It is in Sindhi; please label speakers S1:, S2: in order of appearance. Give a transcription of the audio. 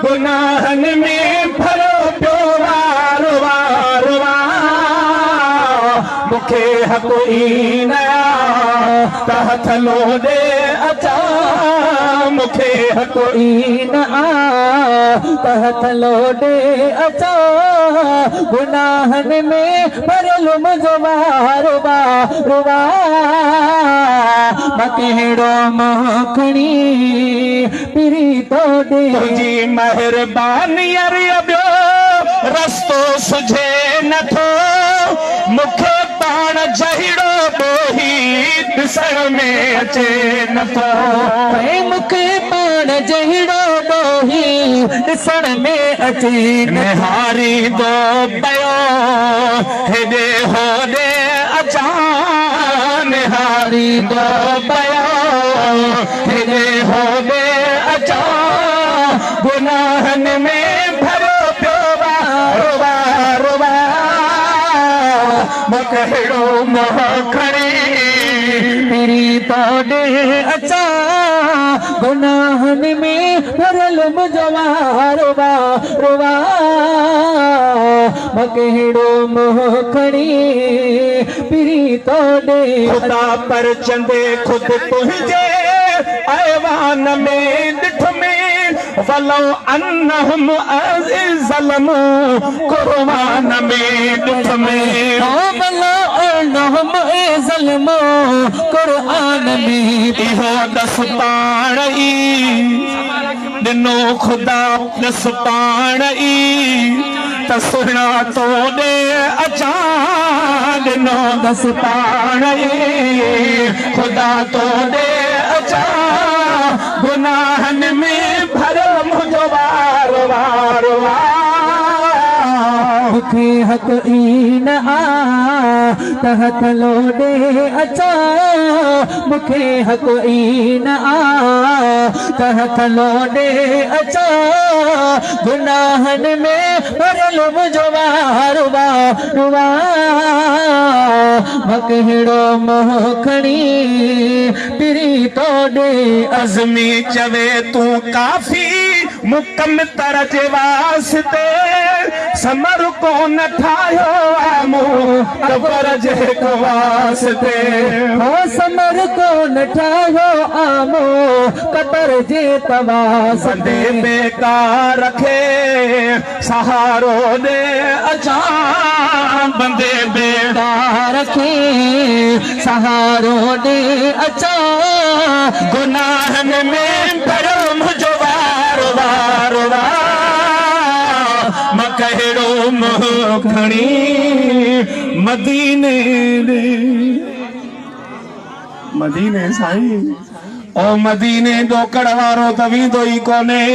S1: گناهن ۾ ڀريو پيو وار وار وا مون کي حق ئي نه آ ته هٿ لوڏي اچان مون کي حق
S2: ئي نه آ ته هٿ لوڏي اچان گناهن ۾ ڀريل منهنجو وار وار وا مان ڪهڙو منهن کڻي پرين توڏي.
S1: تنهنجي مهرباني اري ٻيو رستو سجهي نه ٿو مون کي پاڻ جهڙو ڏوهي ڏسڻ ۾ اچي نه ٿو.
S2: ۽ مون کي پاڻ جهڙو ڏوهي ڏسڻ ۾ اچي نه ٿو.
S1: نهاريندو پيو هيڏي هوڏي اچان نهاريندو پيو هيڏي هوڏي اچان گناهن ۾ ڀريو پيو وار وار مان ڪهڙو منهن کڻي
S2: پرين توڏي اچان گناهن ۾ ڀريل منهنجو وار وار مان ڪهڙو منهن کڻي پرين توڏي
S1: خدا پرچندي خود تنهنجي ايوان ۾ ڏٺم ولو انهم اذ ظلموا قرآن ۾ ڏٺم.
S2: ولو انهم اذ ظلموا قرآن ۾.
S1: اهو ڏس پاڻ ئي ڏنو خدا ڏس پاڻ ئي ته سهڻا تو ڏي اچان ڏنو ڏس پاڻ ئي خدا تو ڏي اچان گناهن ۾ ڀريل منهنجو وار وار وار.
S2: مون کي حق ئي نه آ ته هٿ لوڏي اچان مون کي حق ئي نه آ ته هٿ لوڏي اچان گناهن ۾ ڀريل منهنجو وار وار مان ڪهڙو منهن کڻي پرين توڏي.
S1: عزمي چوي تون ڪافي مون ڪمتر جي واسطي ثمر ڪونه ٺاهيو آ مون قبر جي هڪ واسطي.
S2: هو ثمر ڪونه ٺاهيو آ مون قبر جي واسطي.
S1: بندي بيڪار کي سهارو ڏي اچان بندي
S2: بيڪار کي سهارو ڏي اچان.
S1: گناهن ۾ ڀريو منهنجو وار وار وار مان ڪهڙو منهن کڻي مديني ڏي مديني سائين او مديني ڏوڪڙ وارو ته ويندو ئي ڪونهي.